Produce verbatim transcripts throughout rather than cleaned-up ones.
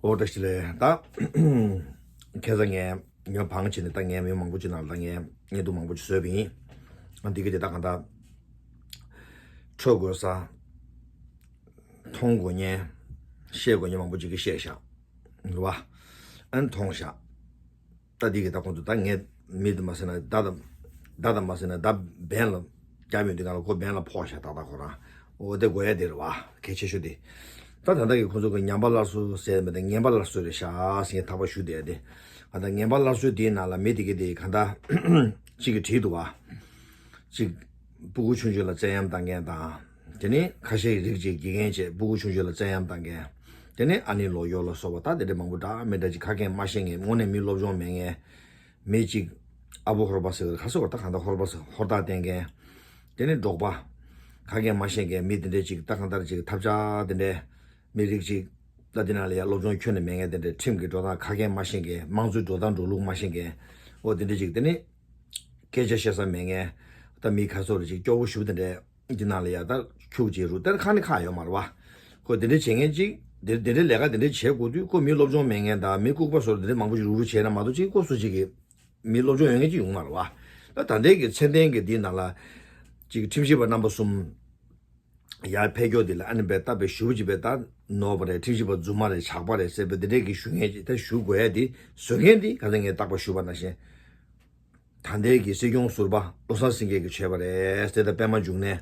ཨོ་བཀྲ་ཤིས་བདེ་ལེགས། ད་ཁ་སང་ངས་ཉོ་བང་བྱས་ནས་ད་ངས་མི་མང་པོ་ཅིག་ནང་ལ་ད་ངས་བརྙན་ཐུང་མང་པོ་ཅིག་བཟོས་པ་ཡིན། ཨ་འདི་ག་དེ་ད་གང་ལྟར་འཕྲོད་དགོས་ས། མཐོང་དགོས་མཁན། བཤད་དགོས་མཁན་མང་པོ་ཅིག་གིས་བཤད་བཞག་རེད་བ། ཨན་མཐོང་བཞག་ད་འདི་གི་ད་ཁོང་ཚོ་ད་ངས་མི་དེ་མ་ཟེར་ན་ད་ད་ད་ད་མ་ཟེར་ན་ད་བན་ལ་རྒྱབ་ཡོང་དུས་ང་ལ་ཁོ་བན་ལ་ཕོག་བཞག་ད་ད་ཁོ་རང་། འོ་དེ་དགོས་ཡ་དེ་རེད་བ། གལ་ཆེ་ཤོས་དེ། ད་ད་ལྟ་གི་ཁོང་ཚོ་གི་ངན་པ་སླར་གསོ་ཟེར་མི་དེ་ངན་པ་སླར་གསོ་རེད་ཤག་ཟེར་ཐག་པ་ཞུ་བསྡད་དེ། ད་ངན་པ་སླར་གསོ་དེའི་ནང་ལ་མི་དེ་གི་དེ་ག་ད་གཅིག་གིས་བྲིས་འདུག་བ། གཅིག་སྤུ་གུ་ཆུང་ཆུང་ལ་བཙན་གཡེམ་བཏང་མཁན་དང་། དེ་ནས་ཁ་ཤས་རིགས་གཅིག་དགེ་རྒན་བྱས་སྤུ་གུ་ཆུང་ཆུང་ལ་བཙན་གཡེམ་བཏང་མཁན། དེ་ནས་ཨ་ནེ་ལོ་ཡོ་ལ་སོགས་པ་ད་དེ་འདྲ་མང་པོ་འདྲ་མི་འདྲ་ཅིག་ཁ་སྐད་མ་ཤེས་མཁན། དངོས་གནས་མི་སློབ་སྦྱོང་མེད་མཁན། མི་གཅིག་ཨ་བོ་ཧོར་པ་ཟེར་གི་རེད། ཁ་སོ་བར་ད་གང་ལྟར་ཧོར་པ་ཟེར་ཧོར་ཐག་བསྟན་མཁན། དེ་ནས་འབྲོག་པ། ཁ་སྐད་མ་ཤེས་མཁན་མི་དེ་འདྲས་ཅིག་ད་གང་ལྟར་ཅིག་ཐབས་ཆག་དེ་འདྲས། མི་རིགས་ཅིག་ད་དེ་ནང་ལ་ཡ་སློབ་སྦྱོང་ཁྱོན་ནས་མེད་མཁན་དེ་འདྲས། ཁྲིམས་ཀྱི་འགྲོ་སྟངས་ཁ་སྐད་མ་ཤེས་མཁན། དམངས་གཙོའི་འགྲོ་སྟངས་འགྲོ་ལུགས་མ་ཤེས་མཁན། འོ་དེ་འདྲས་ཅིག་དེ་ནི་སྐད་ཆ་བཤད་ས་མེད་མཁན། ད་མི་ཁ་སོ་རེ་ཅིག་སྐྱོ་བོ་ཞུ་དེ་འདྲས་དེ་ནང་ལ་ཡ་ད་ཁྱུག་ཅིག་རུ་དེར་ཁ་ནི་ཁ་ཡོད་མ་རེད་བ། ཁོ་དེ་འདྲས་བྱེད་མཁན་ཅིག་དེ་དེ་འདྲས་ལས་ཀ་དེ་འདྲས་བྱེད་དགོས་དུས་ཁོ་མི་སློབ་སྦྱོང་མེད་མཁན་དང་མི་ལྐུགས་པ་སོ་རེ་དེ་འདྲས་མང་པོ་ཅིག་རུ་རུ་བྱས་ན་མ་གཏོགས་ཅིག་ཁོ་སུ་ཅིག་གིས་མི་སློབ་སྦྱོང་ཡོད་མཁན་ཅིག་ཡོང་མ་རེད་བ། ད་ད་ལྟའི་གི་ཚད་ལྡན་གི་དེའི་ནང་ལ་ཅིག་ཁྲིམས་ཞིབ་པ་རྣམ་པ་གསུམ། ཡར་ཕེབས་མཁན་དེ་ལ་ཨ་ནི་བས་ད་བས་ཞུ་བ་ཅིག་བས་ད་ནོར་བ་རེད། ཁྲིམས་ཞིབ་པ་རྫུན་མ་རེད། ཇག་པ་རེད་ཟེར་བས་དེ་འདྲས་ཀྱི་ཞུ་མཁན་ཅིག་ད་ཞུ་དགོས་ཡ་དེ་བཟོ་མཁན་དེ་ག་ཚོད་ངས་རྟག་པར་ཞུ་བ་ནང་བཞིན། ད་ལྟའི་གི་སྲིད་སྐྱོང་ཟུར་པ་བློ་བཟང་སེང་གེ་གིས་བྱས་པ་རེད་ཟེར། ད་པད་མ་འབྱུང་གནས་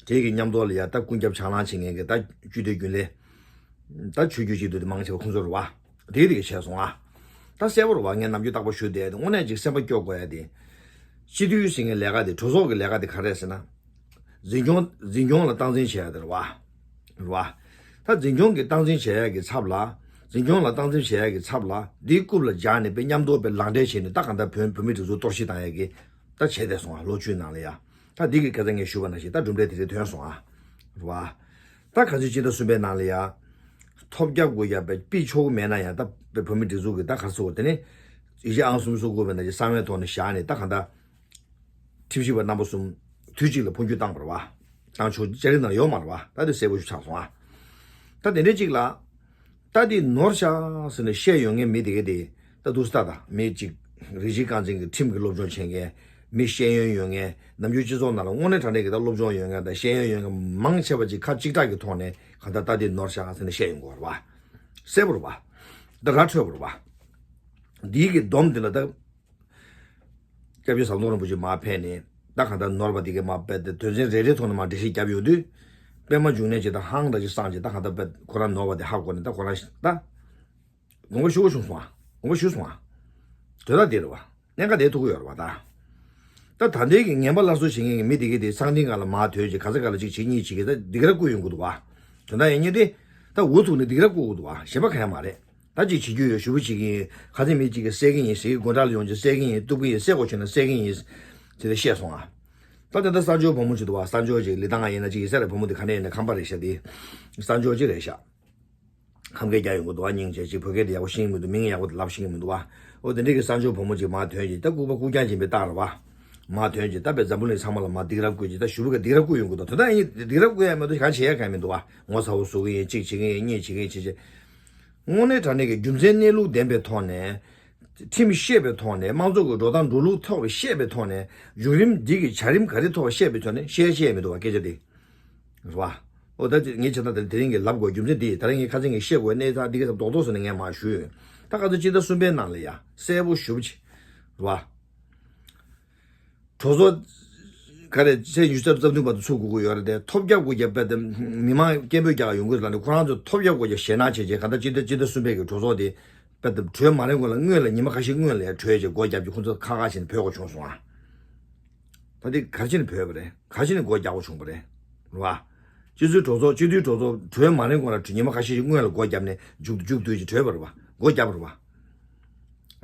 དེ་གི་མཉམ་དུ་ལ་ཡ་ད་ཀུན་ཁྱབ་ཕྱག་ལང་བྱེད་མཁན་གི་ད་སྤྱི་འཐུས་རྒྱུན་ལས། ད་ཆོས་བརྒྱུད་སྤྱི་འཐུས་དེ་མང་ཆེ་བ་ཁོང་ཚོ་རེད་བ། དེ་དེ་གི་བྱས་སོང་ཨ། ད་གསལ་པོ་རེད་བ། ངས་ནམ་རྒྱུན་རྟག་པར་ཞུ་བསྡད་དེ་དངོས་གནས་ཅིག་སེམས་པ་སྐྱོ་དགོས་ཡ་དེ། སྤྱི་འཐུས་ཟེར་མཁན་ལས་ཀ་དེ་གྲོས་ཚོགས་ཀྱི་ལས་ཀ་དེ་ག་རེ་རེད་ཟེར་ན། འཛིན་སྐྱོང་འཛིན་སྐྱོང་ལ་སྟངས་འཛིན་བྱེད་ཡ་དེ་རེད་བ། རེད་བ། ད་འཛིན་སྐྱོང་གི་སྟངས་འཛིན་བྱེད་ཡ་གི་ཚབ་ལ། འཛིན་སྐྱོང་ལ་སྟངས་འཛིན་བྱེད་ཡ་གི་ཚབ་ལ་འདིའི་རྐུབ་ལ་སྦྱར་ནས་དཔེ་མཉམ་དུ་དཔེ་ལག་འབྲེལ་བྱས་ནས་ད་གང་ལྟར་བོད་བོད་མི་སྒྲིག་འཛུགས་གཏོར་བཤིག་བཏང་ཡ་གི་ད་བྱས་བསྡད་སོང་ཨ། ལོ་བཅུའི་ནང་ལ་ཡ། ད་འདི་གི་ཁ་སང་ངས་ཞུས་པ་ནང་བཞིན་ད་གྲུབ་འབྲས་དེ་རིགས་ཐོན་སོང་ཨ། རེད་བ། ད་ག་ཚོད་སྤྱི་ཟླ་གསུམ་པའི་ནང་ལ་ཡ། ཐོབ་རྒྱག་དགོས་ཡ་དཔེ་ཕུད་ཆོག་གི་མེད་ན་ཡང་ད་དཔེ་བོད་མི་སྒྲིག་འཛུགས་ཀྱི་ད་ག་ཚོད་དེ་ནི། ཡིག་ཆ་ཨང་གསུམ་སོ་དགུ་པའི་ནང་གི་གསང་བའི་ཐོག་ནས་བཞག་ནས་ད་གང་ལྟར། ཁྲིམས་ཞིབ་པ་རྣམ་པ་གསུམ་དུས་གཅིག་ལ་འཕོ་འགྱུར་བཏང་བ་རེད་བ། བཏང་ཆོག་བཅའ་ཁྲིམས་ནང་ཡོད་མ་རེད་བ། ད་དེ་གསལ་པོ་ཞིག་ཆགས་སོང་ཨ། ད་དེ་འདྲའི་གཅིག་ལ། ད་དེ་ནོར་ཤག་ཟེར་ནས་བཤད་ཡོང་མཁན་མི་དེ་ག་དེ་ད་འདུག་སེ་ད་ད་མི་གཅིག་རིན་ཆེན་རྐང་འཛིན་གྱི་ཁྲིམས་ཀྱི་སློབ་སྦྱོང་བྱེད་མཁན་མི་ཤེས་ཡོན་ཡོད་མཁན་ནམ་རྒྱུན་སྤྱི་ཚོགས་ནང་ལ་དངོས་གནས་དྲང་གནས་ཀྱི་ད་སློབ་སྦྱོང་ཡོད་མཁན་དང་ཤེས་ཡོན་ཡོད་མཁན་མང་ཆེ་བ་ཅིག་ཁ་གཅིག་གྲགས་ཀྱི་ཐོག་ནས་གང་ལྟར་ད་དེ་ནོར་ཤག་ཟེར་ནས་བཤད་ཡོང་གི་ཡོད་རེད་བ། གསལ་པོ་རེད་བ། ད་ར་འཕྲོད་པོ་རེད་བ། འདིའི་གི་སྡོམ་དེ་ལ་ད། སྐྱབས་རྗེ་ཟམ་གདོང་རིན་པོ་ཆེ་མར་ཕེབས་ནས་ད་གང་ལྟར་ནོར་བ་དེ་གའི་མར་དཔེ་དེ་དོན་ཚན་རེ་རེའི་ཐོག་ནས་མར་འགྲེལ་བཤད་བརྒྱབ་ཡོང་དུས། པད་མ་འབྱུང་གནས་ཀྱིས་ད་ཧང་ད་ཅིག་སངས་ཀྱིས་ད་གང་ལྟར་དཔེ་ཁོ་རང་ནོར་བ་དེ་ཧ་གོ་ནས་ད་ཁོ་རང་ད། དགོངས་པ་ཞུ་དགོས་བྱུང་སོང་ཨ། དགོངས་པ་ཞུས་སོང་ཨ། དོན་དག་དེ་རེད་བ། གནད་འགག་དེ་ཐུག་གི་ཡོད་རེད་བ་ད། ད་ད་ལྟའི་གི་ངན་པ་སླར་གསོ་བྱེད་མཁན་གི་མི་དེ་གའི་དེ་སང་ཐིང་ག་ལ་མར་ཐོན་ཅིག་ག་ས་ག་ལ་ཅིག་བྱེད་གཉིས་བྱེད་གི་ད་སྡིགས་ར་བསྐུལ་ཡོང་གི་འདུག་བ། དོན་དག་ཡིན་ཉིན་དེ། ད་འུ་ཐུག་ནས་སྡིགས་ར་བསྐུལ་གི་འདུག་བ། གཞན་པ་གང་ཡང་མ་རེད། ད་ཅིག་བྱེད་རྒྱུ་ཡོད་ཞུ་བ་བྱེད་ཀྱི་ཡིན། ཁ་སང་མི་གཅིག་གིས་བསད་ཀྱི་ཡིན་ཟེར་གི་དགོན་གྲྭ་ལ་ཡོང་ཅིག་བསད་ཀྱི་ཡིན། གཏུབ་ཀྱི་ཡིན། བསད་དགོས་བྱུང་ན་བསད་ཀྱི་ཡིན། དེ་འདྲ་བཤད་སོང་ཨ། ད་དེ་འདྲ་གསར་འབྱོར་བུ་མོ་ཅིག་འདུག་བ། གསར་འབྱོར་ཅིག་ལི་ཐང་ཡིན་ན་ཅིག་ཡིན་ས་རེད། བུ་མོ་དེ་ག་ནས་ཡིན་ན་ཁམས་པ་རེད་ཤག་དེ་གསར་འབྱོར་ཅིག་རེད་ཤག་ཁམས་སྐད་རྒྱག་ཡོང་གི་འདུག་བ། སྙིང་རྗེ་ཅིག་བོད་སྐད་དེ་ཡག་པོ་ཤེས་ཀྱི་མི་འདུག་མིང་ཡག་པོ་དེ་ལབ་ཤེས་ཀྱི་མི་འདུག་བ། ཨོ་དེ་འདྲའི་གི་གསར་འབྱོར་བུ་མོ་ཅིག་མར་ཐོན་ཅིག་ད་ལྐུགས་པ་ལྐུགས་རྐྱང་ཅིག་ཡིན་པའི་རྟགས་རེད་བ། མར་ཐོན་ཅིག་ད་དཔེ་འཛམ་བུ་གླིང་ཚང་མ་ལ་མར་སྡིགས་ར་བསྐུལ་ཅིག་ད་ཞུ་བ་ག་སྡིགས་ར་བསྐུལ་ཡོང་གི་འདུག་དོན་དག་ཡིན་སྡིགས་ར་བསྐུལ་ཡ་མེད་དུ་གང་བྱེད་ཡ་གང་མི་འདུག་བ། ངོ་ཚ་བོ་བཟོ་གི་ཡིན། གཅིག་བྱེད་ཀྱི་ཡིན། གཉིས་བྱེད་ཀྱི་ཡིན། བྱེད་བྱེད། དངོས་གནས་དྲང་གནས་ཀྱི་རྒྱུ་མཚན་གནས་ལུགས་ལྡན་པའི་ཐོག་ནས། ཁྲིམས་ཤེས་པའི་ཐོག་ནས། དམངས་གཙོ་གི་འགྲོ་སྟངས་འགྲོ་ལུགས་ཐོག་ནས་ཤེས་པའི་ཐོག་ནས། བྱུང་རིམ་འདི་གི་བྱ་རིམ་ག་རེ་ཐོག་ཤེས་པའི་ཐོག་ནས་བཤད་བཤད་མི་འདུག་བ་སྐད་ཆ་འདི། རེད་བ། ཨོ་ད་ངས་བྱས་ན་ད་དེ་རིང་གི་ལབ་དགོས་རྒྱུ་མཚན་འདི་ད་རིང་ངས་ཁ་སང་ངས་བཤད་དགོས་གནས་ཚང་འདི་ག་ཚོད་རྡོག་རྡོག་སོང་ནས་ངས་མར་ཞུས་ཡོད། ད་ག་ཚོད་སྤྱི་ཟླ་གསུམ་པའི་ནང་ལ་ཡ་གསལ་པོ་ཞུ་བྱེད། རེད་བ། གྲོས་ཚོགས། ག་རེ་ཚེས་ཉི་ཤུ་རྩ་བདུན་བར་དུ་ཚུགས་དགོས་ཀྱི་ཡོད་རེད་དེ། ཐོབ་རྒྱག་དགོས་རྒྱ་དཔེ་དེ་མི་མང་སྐད་འབོད་རྒྱག་ཡོང་གི་རེད་ལ་ནི་ཁོ་རང་ཚོ་ཐོབ་རྒྱག་དགོས་རྒྱ་ཞེད་སྣང་བྱེད་བྱེད་ག་ད་སྤྱི་ཟླ་སྤྱི་ཟླ་གསུམ་པའི་གི་གྲོས་ཚོགས་དེ་དཔེ་དེ་གྲོལ་མ་རན་གོང་ལ་སྔོན་ལ་ཉི་མ་ཁ་ཤས་སྔོན་ལ་ཡ་གྲོལ་བྱེད་སྒོ་རྒྱབ་ཀྱི་ཁོ་ཚོ་ཁ་ཁ་བྱས་ནས་བོད་ག་བྱུང་སོང་ཨ། ད་དེ་ག་རེ་བྱས་ནས་བོད་པ་རེད། ག་རེ་བྱས་ནས་སྒོ་རྒྱག་དགོས་བྱུང་བ་རེད། རེད་བ། སྤྱི་ཚོགས་གྲོས་ཚོགས་སྤྱི་འཐུས་གྲོས་ཚོགས་གྲོལ་མ་རན་གོང་ལ་ཉི་མ་ཁ་ཤས་ཤིག་སྔོན་ལ་སྒོ་བརྒྱབ་ནས་མཇུག་མཇུག་བསྡུས་ཀྱི་གྲོལ་བ་རེད་བ། སྒོ་བརྒྱབ་པ་རེད་བ།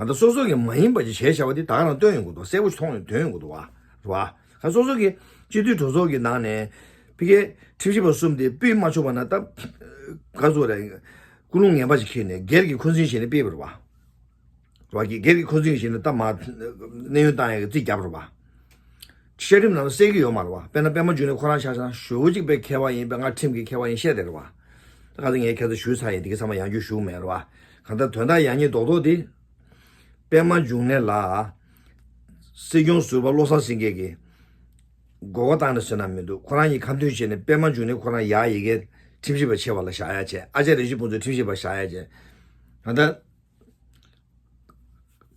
ང་ཚོ་སོ་སོ་གི་མ་ཡིན་པ་ཅིག་བྱས་བཞག་པ་དེ་ད་ག་རང་སྟོན་ཡོང་གི་འདུག་གསལ་པོ་ཞིག་མཐོང་ཡོང་དོན་ཡོང་གི་འདུག་བ། རེད་བ། ང་སོ་སོ་གི་སྤྱི་འཐུས་གྲོས་ཚོགས་ཀྱི་ནང་ནས་ཕ་གིའི་ཁྲིམས་ཞིབ་པ་གསུམ་དེ་ཕུད་མ་ཆོག་པ་ན་ད་ག་ཚོད་རེད། ཀུན་སློང་ངན་པ་ཞིག་འཁྱེར་ནས་སྒེར་གྱི་འཁོན་འཛིན་བྱས་ནས་ཕུད་པ་རེད་བ། རེད་བ། སྒེར་གྱི་འཁོན་འཛིན་བྱས་ནས་ད་མར་གནས་དབྱུང་བཏང་ཡག་གི་རྩིས་བརྒྱབ་རེད་བ། བཤད་ཁྲིམས་ནང་ལ་གསལ་གྱི་ཡོད་མ་རེད་བ། དཔེར་ན་པད་མ་འབྱུང་གནས་ཁོ་རང་ཆ་བཞག་ན་ཞེ་པོ་ཅིག་དཔེ་མཁས་པ་ཡིན་པས། ང་ཁྲིམས་ཀྱི་མཁས་པ་ཡིན་བཤད་བསྡད་རེད་བ། ད་ག་ཚོད་ངས་ཁྱེད་ཚོ་ཞུས་ཚར་ཡིན། དེ་གའི་ཚང་མ་ཡང་བསྐྱར་ཞུ་མེད་རེད་བ། གང་ལྟར་དོན་དག་ཡག་ཉེས་རྡོག་རྡོག་དེ། པད་མ་འབྱུང་གནས་ལ། སྲིད་སྐྱོང་ཟུར་པ་བློ་བཟང་སེང་གེ་གིས་མགོ་སྐོར་བཏང་ནས་བཟོས་ན་མི་འདུག་ཁོ་རང་གཉིས་ཁ་མཐུན་བྱས་ནས་པད་མ་འབྱུང་གནས་ཁོ་རང་ཡར་ཡི་གེ་ཁྲིམས་ཞིབ་པ་ཆེ་བ་ལ་བཞག་ཡ་བྱས། ཨ་ཅག་རིན་ཆེན་ཕུན་ཚོགས་ཁྲིམས་ཞིབ་པ་བཞག་ཡ་བྱས། ད་ལྟ་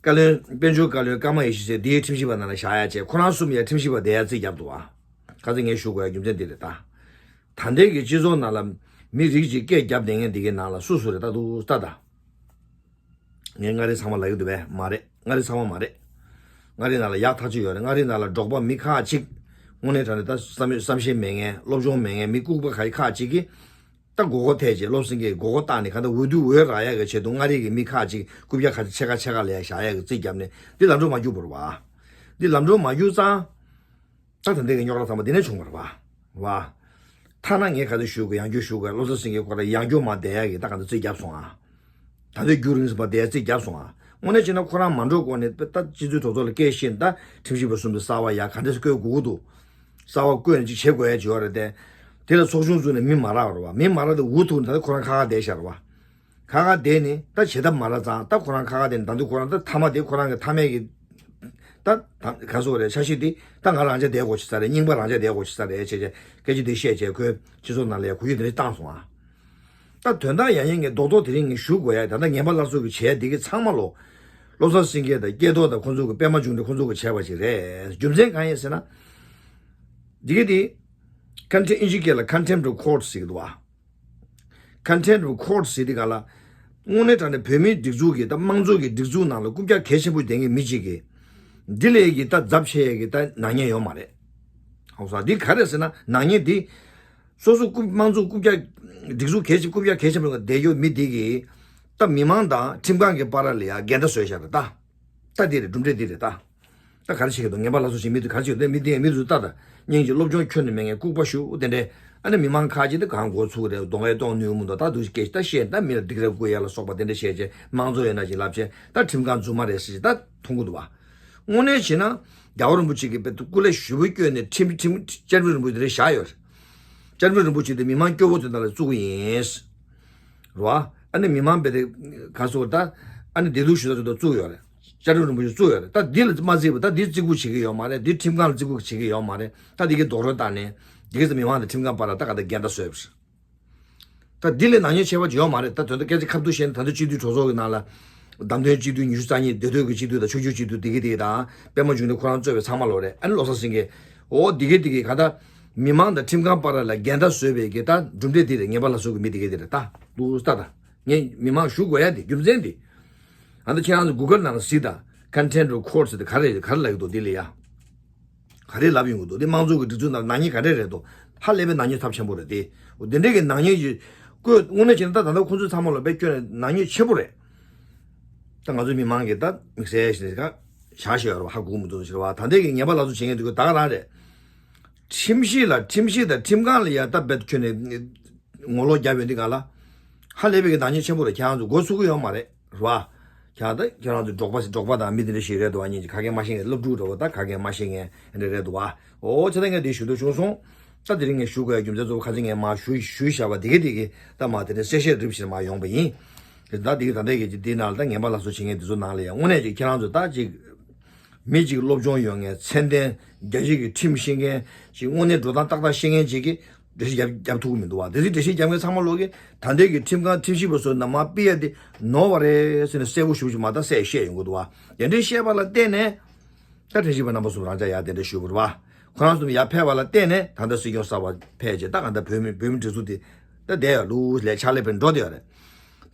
བཀའ་བློན་དཔལ་འབྱོར་བཀའ་བློན་ཀརྨ་ཡེ་ཤེས་ཟེར་དེའི་ཁྲིམས་ཞིབ་པ་ནང་ལ་བཞག་ཡ་བྱས། ཁོ་རང་གསུམ་ཡ་ཁྲིམས་ཞིབ་པ་བསྡད་ཡ་རྩིས་བརྒྱབ་འདུག་ཨ། ཁ་ཚ་ངས་ཞུ་དགོས་ཡ་རྒྱུ་མཚན་འདི་རེད་ད། ད་ལྟའི་གི་སྤྱི་ཚོགས་ནང་ལ་མི་རིགས་གཅིག་སྐད་རྒྱབ་བསྡད་མཁན་འདི་གའི་ནང་ལ་སུ་སུ་རེད་ལྟ་འདུག་ལྟ་ད། ངས་མངའ་རིས་ཚང་མ་ལབ་ཀྱི་འདུག་པས། མ་རེད། མངའ་རིས་ཚང་མ་མ་རེད། མངའ་རིས་ནང་ལ་ཡག་ཐག་ཆོད་ཡོད་རེད། མངའ་རིས་ནང་ལ་འབྲོག་པ་མི་ཁག་ཅིག་དངོས་གནས་དྲང་གནས་ད་བསམ་བསམ་ཤེས་མེད་མཁན། སློབ་སྦྱོང་མེད་མཁན། མི་ལྐུགས་པ་ཁ་ཁག་ཅིག་གིས་ད་མགོ་སྐོར་ཐེབས་བྱས། བློ་སེང་གིས་མགོ་སྐོར་བཏང་ནས་ག་ད་འོས་བསྡུ་འོས་རག་ཡག་གི་ཆེད་དུ་མངའ་རིས་ཀྱི་མི་ཁག་ཅིག་རྐུབ་བཀྱག་ཁ་ཕྱེད་ཀ་ཕྱེད་ཀ་ལ་ཡ་བཞག་ཡག་གི་རྩིས་བརྒྱབ་ནས་འདི་ལམ་འགྲོ་མ་རྒྱུག་པ་རེད་བ། འདི་ལམ་འགྲོ་མ་རྒྱུག་ཙང་། ད་ད་ལྟའི་གི་རྙོག་དྲ་ཚང་མ་འདི་ནས་བྱུང་བ་རེད་བ། བ། ཐ་ན་ངས་ག་ཚོད་ཞུ་དགོས་ཡང་བསྐྱར་ཞུ་དགོས། བློ་བཟང་སེང་གེ་ཁོ་རང་ཡང་བསྐྱར་མར་བསྡད་ཡག་གི་ད་ག་འདྲ་རྩིས་བརྒྱབ་སོང་ཨ། ད་ལྟའི་རྒྱུན་རིང་ཙམ་པ་བསྡད་ཡག་རྩིས་བརྒྱབ་སོང་ཨ། དངོས་གནས་བྱས་ན་ཁོ་རང་མ་འགྲོ་གོང་ནས་ད་སྤྱི་འཐུས་གྲོས་ཚོགས་ལ་སྐད་བཤད་ནས་ད་ཁྲིམས་ཞིབ་པ་གསུམ་དེ་གསར་པ་ཡ་ག་འདྲས་སེ་བསྐོ་དགོས་ཀྱི་འདུག་གསར་པ་བསྐོས་ནས་ཅིག་བྱེད་དགོས་ཡ་ཅིག་ཡོད་རེད་དེ། དེ་ལ་ཚོགས་ཆུང་བཙུགས་ནས་མི་མ་རག་རེད་བ། མི་མ་རག་དེ་འུ་ཐུག་ནས་ད་ལྟ་ཁོ་རང་ཁ་ཁ་བསྡད་བཞག་རེད་བ། ཁ་ཁ་བསྡད་ནས་ད་བྱེད་ཐབས་མ་རག་ཙང་ད་ཁོ་རང་ཁ་ཁ་བསྡད་ནས་ད་དུང་ཁོ་རང་ད་མཐའ་མ་དེ་ཁོ་རང་གི་མཐའ་མའི་གི་ད་ད་ག་སོ་རེད། འཆར་གཞི་དེ་ད་ང་རང་ཅག་བསྡད་དགོས་ཆེ་ས་རེད། རྙིང་པ་རང་ཅག་བསྡད་དགོས་ཆེ་ས་རེད་བྱས་བྱས་སྐད་ཆ་དེ་བཤད་བྱས་ཁོས་སྤྱི་ཚོགས་ནང་ལ་ཡ་གོ་རྒྱུ་དེ་འདྲ་བཏང་སོང་ཨ། ད་དོན་དག་ཡང་ཡང་ངས་རྡོག་རྡོག་དེ་རིང་ངས་ཞུ་དགོས་ཡ། ད་ལྟ་ངན་པ་སླར་གསོ་གི་བྱས་འདི་གི་ཚང་མ་ལོ། བློ་བཟང་སེང་གེ་དང་སྐལ་རྡོར་དང་ཁོ་ཚོ་གི་པད་མ་འབྱུང་གནས་ཁོ་ཚོ་གི་བྱས་པ་ཞིག་རེད། རྒྱུ་མཚན་གང་ཡིན་ཟེར་ན། འདི་གི་དེ། ཁོན་ཊེམ་ཨིན་ཇི་སྐད་ལ་Contempt of Court ཟེར་གི་འདུག་བ། Contempt of Court ཟེར་དེ་ག་ལ། དངོས་གནས་དྲང་གནས་བོད་མིའི་སྒྲིག་འཛུགས་ཀྱི་ད་དམངས་གཙོ་གི་སྒྲིག་འཛུགས་ནང་ལ་རྐུབ་བཀྱག་གལ་ཆེན་པོ་ལྡན་མཁན་མི་གཅིག་གིས། འདི་ལས་ཀྱི་ད་རྫབ་ཆེ་ཡས་ཀྱི་ད་ནག་ཉེས་ཡོད་མ་རེད། ཧོ་ས་འདི་ག་རེ་ཟེར་ན་ནག་ཉེས་འདི། སོ་སོ་རྐུབ་དམངས་གཙོ་རྐུབ་བཀྱག་སྒྲིག་འཛུགས་གལ་ཆེ་རྐུབ་བཀྱག་གལ་ཆེན་པོ་ལ་བསྡད་ཡོད་མི་འདི་གིས། ད་མི་མང་དང་ཁྲིམས་ཁང་གི་བར་ལ་ཡ་འགལ་ཟླ་བཟོས་བཞག་རེད་ད། ད་འདི་རེད། གྲུབ་འབྲས་འདི་རེད་ད། ད་ག་རེ་བྱེད་ཀྱི་འདུག་ངན་པ་ལ་སོགས་ཤིག་མི་འདུག་ག་རེ་བྱེད་ཀྱི་འདུག་མི་འདི་ཡང་མི་འདུག་ལྟ་ད། སྙིང་རྗེ་སློབ་སྦྱོང་ཁྱོན་ནས་མེད་མཁན་ལྐུགས་པ་ཞུ་དེ་འདྲས། ཨ་ནི་མི་མང་ཁ་ཅིག་ད་གང་མགོ་ཚུགས་རེད། གདོང་ཨེ་གཏོང་ནུས་མི་འདུག་ད་འདུག་སྐད་ཆ་ད་བཤད་ད་མི་ལ་སྡིགས་ར་བསྐུལ་ཡ་ལ་སོགས་པ་དེ་འདྲས་བཤད་བྱས་དམངས་གཙོ་ཡོད་ན་ཅིག་ལབ་བྱས་ད་ཁྲིམས་ཁང་རྫུན་མ་རེད་ཟེར་ཅིག་ད་མཐོང་གི་འདུག་བ། དངོས་གནས་བྱས་ན་རྒྱལ་བ་རིན་པོ་ཆེ་གིས་དཔེ་སྐུ་ལས་ཞེ་པོ་བསྐྱོན་ནས་ཁྲིམས་ཁྲིམས་བཅར་འདྲི་རིན་པོ་ཆེ་དེ་འདྲས་བཞག་ཡོད་རེད། བཅར་འདྲི་རིན་པོ་ཆེ་དེ་མི་མང་སྐྱོ་བོ་དེ་དག་ལ་བཙུགས་ཡིན། རེད་བ། ཨ་ནི་མི་མང་དཔེ་དེ་ག་སོ་ད་ཨ་ནི་བདེ་སྡུག་ཞུ་ས་ཚོ་ད་བཙུགས་ཡོད་རེད། བཅར་འདྲི་རིན་པོ་ཆེ་བཙུགས་ཡོད་རེད། ད་འདི་ལ་མ་བརྩིས་པ་ད་འདི་བརྩི་བཀུར་བྱེད་ཀྱི་ཡོད་མ་རེད། འདི་ཁྲིམས་ཁང་ལ་བརྩི་བཀུར་བྱེད་ཀྱི་ཡོད་མ་རེད། ད་འདི་གའི་རྡོག་རོལ་བཏང་ནས་འདི་གའི་ཚེ་མི་མང་དང་ཁྲིམས་ཁང་བར་ལ་ད་ག་ད་འགལ་ཟླ་བཟོས་པ་རེད། ད་འདི་ལས་ནག་ཉེས་ཆེ་བ་ཅིག་ཡོད་མ་རེད། ད་དོན་དུ་སྐད་ཆ་ཁ་ཐུག་བཤད་ན་ད་ལྟ་སྤྱི་འཐུས་གྲོས་ཚོགས་ཀྱི་ནང་ལ་བདམས་ཐོན་སྤྱི་འཐུས་ཉི་ཤུ་རྩ་གཉིས་སྡོད་སྡོད་ཀྱི་སྤྱི་འཐུས་དང་ཆོས་བརྒྱུད་སྤྱི་འཐུས་འདི་གའི་འདི་གའི་དང་པད་མ་འབྱུང་གནས་ཁོ་རང་གཙོས་པའི་ཚང་མ་ལོ་རེད། ཨ་ནི་བློ་བཟང་སེང་གེ། འོ་འདི་གའི་འདི་གའི་ག་ད། མི་མང་དང་ཁྲིམས་ཁང་བར་ལ་འགལ་ཟླ་བཟོས་པའི་གི་ད་གྲུབ་འབྲས་འདི་རེད། ངན་པ་ལ་སོགས་ཀྱི་མི་འདི་གའི་འདི་རེད་ད། འདུག་ལྟ་ད། ངས་མི་མང་ཞུ་དགོས་ཡ་འདི་རྒྱུ་མཚན་འདི། ཨ་ནི་ཁྱེད་རང་ཚོ་གུ་གལ་ནང་ལ་གཟིགས་ད། Contempt of Court ཟེར་དེ་ག་རེ་ག་རེ་ལབ་ཀྱི་འདུག་འདི་ལ་ཡ། ག་རེ་ལབ་ཡོང་གི་འདུག་འདི་དམངས་གཙོ་གི་སྒྲིག་འཛུགས་ནང་ནག་ཉེས་ག་འདྲས་རེད་འདུག་ཧ་ལས་པའི་ནག་ཉེས་ཚབས་ཆེན་པོ་རེད་དེ། འོ་འདི་འདྲས་ཀྱི་ནག་ཉེས་ཀྱི་བཀོད་དངོས་གནས་བྱས་ན་ད་ད་ལྟ་ཁོང་ཚོའི་ཚང་མ་ལ་དཔེ་སྐྱོན་ནས་ནག་ཉེས་ཆེན་པོ་རེད། ད་ང་ཚོའི་མི་མང་གིས་ད་དམིགས་བསལ་ཞིག་ནས་ཀ་བཞག་བཞག་ཡོད་རེད་བ། ཧ་གོ་མི་འདུག་ཟེར་བ། ད་ལྟའི་གི་ངན་པ་ལ་སོགས་བྱེད་མཁན་དེ་ཚོ་ད་ག་རང་རེད། ཁྲིམས་ཞིབ་ལ་ཁྲིམས་ཞིབ་དང་ཁྲིམས་ཁང་ལ་ཡ་ད་དཔེ་ཁྱོན་ནས་ངོ་ལོག་རྒྱབ་ཡོད་འདི་ག་ལ། ཧ་ལས་པའི་གི་ནག་ཉེས་ཆེན་པོ་རེད། ཁྱེད་རང་ཚོ་མགོ་ཚོད་ཀྱི་ཡོད་མ་རེད། རེད་བ། ཁྱེད་རང་ད་ཁྱེད་རང་ཚོ་འབྲོག་པ་འབྲོག་པ་དང་མི་དེ་འདྲ་ཞིག་རེད་འདུག་བ། སྙིང་རྗེ་ཁ་སྐད་མ་ཤེས་མཁན་སློབ་ཕྲུག་འདྲ་བོ་ད་ཁ་སྐད་མ་ཤེས་མཁན་འདྲ་རེད་འདུག་བ། འོ་ཆ་ད་ངས་དེ་ཞུ་འདོད་བྱུང་སོང་། ད་དེ་རིང་ངས་ཞུ་དགོས་ཡ་རྒྱུ་མཚན་གཙོ་བོ་ཁ་ཚིག་ངས་མ་ཞུ་ཞུས་བཞག་པ་དེ་ག་དེ་གི་ད་མ་དེ་འདྲ་གསལ་བཤད་རིབ་ཞིག་མ་ཡོང་པ་ཡིན། དེ་ད་དེ་གི་ད་ལྟའི་གི་དེ་ནང་ལ་ད་ངན་པ་ལ་སོགས་བྱེད་མཁན་དེ་ཚོ་ནང་ལ་ཡ་དངོས་གནས་ཀྱི་ཁྱེད་རང་ཚོ་ད་ཅིག་མི་གཅིག་སློབ་སྦྱོང་ཡོད་མཁན་ཚད་ལྡན་རྒྱལ་སྤྱི་གི་ཁྲིམས་ཤེས་མཁན་ཅིག་དངོས་གནས་འགྲོ་སྟངས་ཏག་ཏག་ཤེས་མཁན་ཅིག་གིས་འགྲེལ་བཤད་རྒྱབ་རྒྱབ་ཐུབ་ཀྱི་མི་འདུག་བ། དེ་ཚོའི་འགྲེལ་བཤད་རྒྱབ་མཁན་ཚང་མ་ལོག་གིས་ད་ལྟའི་གི་ཁྲིམས་ཁང་ཁྲིམས་ཞིབ་པ་ཚོ་ནང་མར་ཕུད་ཡ་དེ་ནོར་བ་རེད་ཟེར་ནས་གསལ་པོ་ཞེ་པོ་ཅིག་མ་ད་གསལ་བཤད་ཡོང་གི་འདུག་བ། དེ་འདྲའི་བཤད་པ་ལ་བརྟེན་ནས་ད་ཁྲིམས་ཞིབ་པ་རྣམ་པ་གསུམ་རང་ཅག་ཡ་དེ་འདྲ་ཞུས་པ་རེད་བ། ཁོ་རང་གསུམ་ཡར་ཕེབས་པ་ལ་བརྟེན་ནས་ད་ལྟ་སྲིད་སྐྱོང་གསར་པ་ཕེབས་རྗེས་ད་གང་ལྟར་བོད་མི་བོད་མི་སྒྲིག་འཛུགས་དེ་ད་བསྡད་ཡོད་ལུགས་ལས་ཕྱག་ལས་ཕན་འགྲོ་བསྡད་ཡོད་རེད།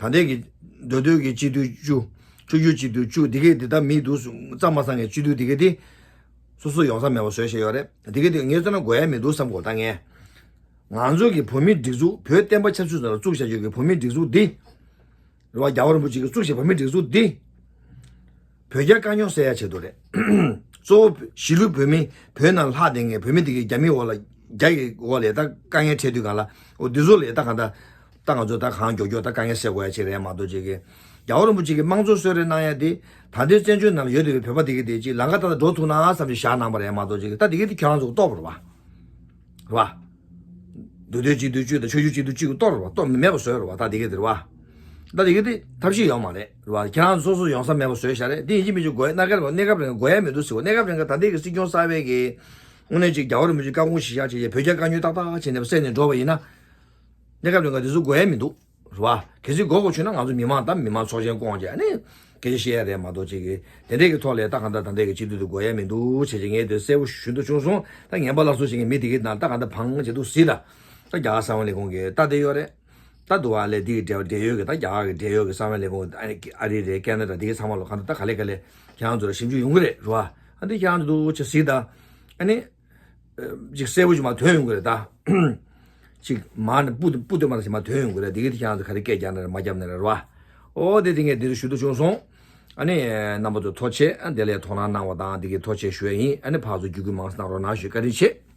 ད་ལྟའི་གི་མདོ་སྟོད་ཀྱི་སྤྱི་འཐུས་བཅུ། ཆུ་བཞི་སྤྱི་འཐུས་བཅུ་འདི་གས་འདི་ད་མི་འདུག་ཙམ་མ་སང་གི་སྤྱི་འཐུས་འདི་གས་འདི་སོ་སོ་ཡོང་ས་མེད་པ་བཟོས་བཞག་ཡོད་རེད། འདི་གས་འདི་ངས་བལྟས་ན་དགོས་ཡ་མི་འདུག་བསམ་གོ་ད་ངས། ང་ཚོ་གི་བོད་མིའི་སྒྲིག་འཛུགས་བོད་བསྟན་པ་ཆབ་སྲིད་ནང་ལ་བཙུགས་བཞག་རྒྱུ་གི་བོད་མིའི་སྒྲིག་འཛུགས་འདི། རེད་བ། རྒྱལ་བ་རིན་པོ་ཆེ་གིས་བཙུགས་བཞག་བོད་མིའི་སྒྲིག་འཛུགས་འདི། བོད་རྒྱ་དཀའ་རྙོག་སེལ་ཡ་ཆེད་དུ་རེད། གཙོ་བོ་གཞིས་ལུས་བོད་མི་བོད་ནང་ལྷག་བསྡད་མཁན་བོད་མི་འདི་གི་རྒྱ་མིའི་འོག་ལ་རྒྱ་ཡི་འོག་ལ་ད་དཀའ་ངལ་འཕྲད་དུས་གང་ལ་འོ་འདི་ཚོ་ལ་ད་གང་ད་ད་ང་ཚོ་ད་གང་མགྱོགས་མགྱོགས་ད་དཀའ་ངལ་སེལ་དགོས་ཡ་ཆེད་རེད་མ་གཏོགས་ཅིག་གི་རྒྱལ་བ་རིན་པོ་ཆེ་གིས་དམངས་གཙོ་གསོལ་རས་གནང་ཡ་དེ་ད་ལྟའི་བཙན་བྱོལ་ནང་ལ་ཡོད་བསྡད་པའི་བོད་པ་འདི་གི་དེ་ཅིག་ལམ་ཁ་ད་ད་འགྲོ་ཐུབ་ན་བསམ་ཅིག་བཞག་གནང་པ་རེད་མ་གཏོགས་ཅིག་གི་ད་འདི་གི་དེ་ཁྱོད་རང་ཚོ་གི་རྟོགས་པ་རེད་བ། རེད་བ། མདོ་སྡེ་སྤྱི་དོན་བཅུ་དང་ཕྱོགས་བཅུའི་སྤྱི་དོན་བཅུ་གཏོར་བ་གཏོར་མེད་པ་བཟོས་རེད་བ། ད་དེ་ག་དེ་རེད་བ། ད་དེ་ག་དེ་ཐབས་ཤེས་ཡོད་མ་རེད་རེད་བ། ཁྱེད་རང་ཚོ་སོ་སོ་ཡོང་ས་མེད་པ་བཟོས་བཞག་རེད། དེ་ཡིན་གཅིག་མིན་གཅིག་དགོས་ཡ། གནའ་སྐབས་གནས་སྐབས་རིང་དགོས་ཡ་མི་འདུག་ཟེར་བ། གནས་སྐབས་རིང་ག་ད་ལྟའི་གི་སྲིད་སྐྱོང་གསར་པའི་གི་དངོས་གནས་ཅིག་རྒྱལ་བ་རིན་པོ་ཆེ་བཀའ་དགོངས་གཞིར་བཞག་བྱས་བྱས་བོད་རྒྱ་དཀའ་རྙོག་ཏག་ཏག་བྱས་ནས་བསལ་ནས་འགྲོ་བ་ཡིན་ན། གནས་སྐབས་རིང་ག་དེ་ཚོ་དགོས་ཡ་མི་འདུག་རེད་བ། གལ་སྲིད་དགོས་དགོས་བྱུང་ན་ང་ཚོ་མི་མང་དང་མི་མང་ཚོགས་ཆེན་བསྐོང་བྱས་ཨ་ནི་སྐད་ཆ་བཤད་ཡ་རེད་མ་གཏོགས་ཅིག་གི་དེ་འདྲས་ཀྱི་ཐོག་ལས་ད་གང་ལྟར་ད་ལྟའི་གི་སྤྱི་འཐུས་དེ་དགོས་ཡ་མི་འདུག་བྱས་བྱས་ངས་དེ་གསལ་པོ་ཞུ་འདོད་བྱུང་སོང་། ད་ངན་པ་སླར་གསོ་བྱེད་མཁན་མི་དེ་གི་ནང་ད་གང་ལྟར་བང་བྱེད་འདུག་ཟེར། ད་ད་རྒྱ་གར་གསང་བའི་ལས་ཁུངས་ཀྱི་ད་དེ་ཡོད་རེད། ད་འདུག་བ་ལས་དེ་གི་འབྲེལ་བ་འབྲེལ་ཡོད་ཀྱི་ད་རྒྱ་གར་གྱི་འབྲེལ་ཡོད་ཀྱི་གསང་བའི་ལས་ཁུངས་ཨ་རི་རེད། ཁེ་ན་ཌ་དེ་གི་ཚང་མ་ལོ་གང་ལྟར་ད་ག་ལེ་ག་ལེ་ཁྱེད་རང་ཚོ་ལ་ཞིབ་འཇུག་ཡོང་གི་རེད་རེད་བ། ཨ་འདི་ཁྱེད་རང་ཚོ་འདུག་བྱེད་ཟེར། ད་ཨ་ནི། ཅིག་གསལ་པོ་ཞིག་མར་ཐོན་ཡོང་གི་རེད་ད། ཅིག་མར་ནས་སྤུ་སྤུ་སྟོན་མ་ཞིག་མར་ཐོན་ཡོང་གི་རེད། དེ་གི་དེ་ཁྱེད་རང་ཚོ་ག་རེ་སྐད་རྒྱག་ན་རེད་མ་རྒྱབ་ན་རེད་རོ། ཨོ་དེ་དེ་ངས་འདི་རུ་ཞུ་འདོད་བྱུང་སོང་། ཨ་ནི་རྣམ་པ་ཚོ་ཐུགས་རྗེ་ཆེ། ཨ་དེ་ལས་དོ་སྣང་གནང་བ་དང་དེ་གི་ཐུགས་རྗེ་ཆེ་ཞུ་ཡ་ཡིན། ཨ་ནི་ཕར་ཚུར་བརྒྱུད་སྐུལ་མང་ཙམ་གནང་རོགས་གནང་ཞུ། བཀའ་དྲིན་ཆེ།